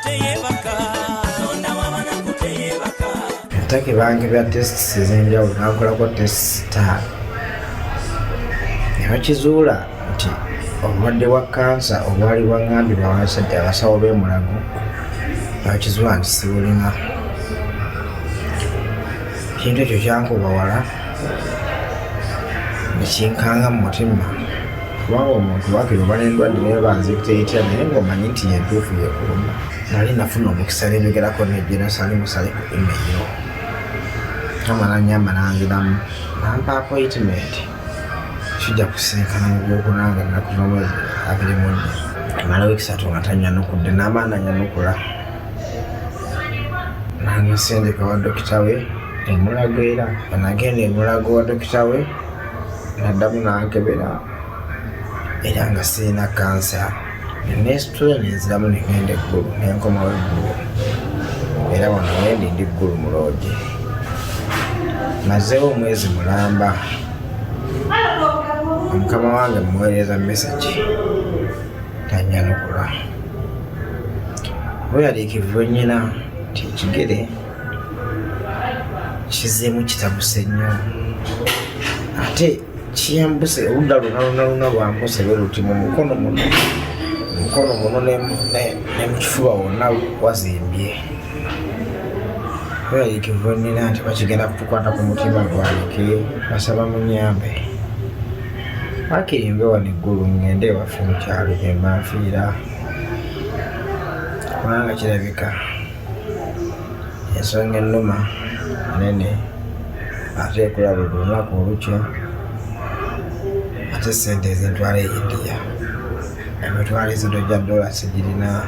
teyebaka. Katonda w'abanaku teyebaka. Entake bankebera tests ez'enjawulo, bankolako tests ttaano ne bakizuula nti obulwadde bwa kansa obwali bwaŋŋambibwa abasajja abasawo b'e Mulago, bakizuula nti sibulina. Ekintu ekyo kyankuba wala ne kinkanga mu mutima, kubanga omuntu wakiri oba n'endwadde naye banzikuteetya, naye ng'omanyi nti yentuufu yekuluma. Nali nafuna omukisa nenjogerako ne General Salim Saleh ku email, ama nanyamba nanziramu nampa appointment, kijja kusinkana mu Gwokuna nga ennaku z'omwezi 24. Mala wiiki 3 nga tanyanukudde, n'amaani anyanukula nangesindika wa dokita we e Mulago. Era nagenda e Mulago wa dokita we, naddamu nankebera era nga sirina kansa. Nesitula nenziramu nengenda e Ggulu, nenkomawo e Ggulu, era wano wendi ndi Ggulu mu lodge. Mazeewo omwezi mulamba. Omukama wange muweereza message, tanyanukula. Bweyaliikivu bwennyina nti ekigere kizeemu kitabuse nnyo, ate kiyambuse oludda lwonna lwonna lwonna lwambuse bwe luti mu mukono muno, mu mukono muno ne mu kifuba wonna wazimbye. Bweyaliikivu bwennyina nti bakigenda kutukwata ku mutima gwaleke. Basaba munyambe, wakiri nve wano e Ggulu ngende ewaffe mu kyalo gye mba nfiira, kubanga kirabika ensonga ennuma nene ate ekula buli lunaku olukya. Ate sente ezintwala e India, emitwalo ezido gya dola, sigirina.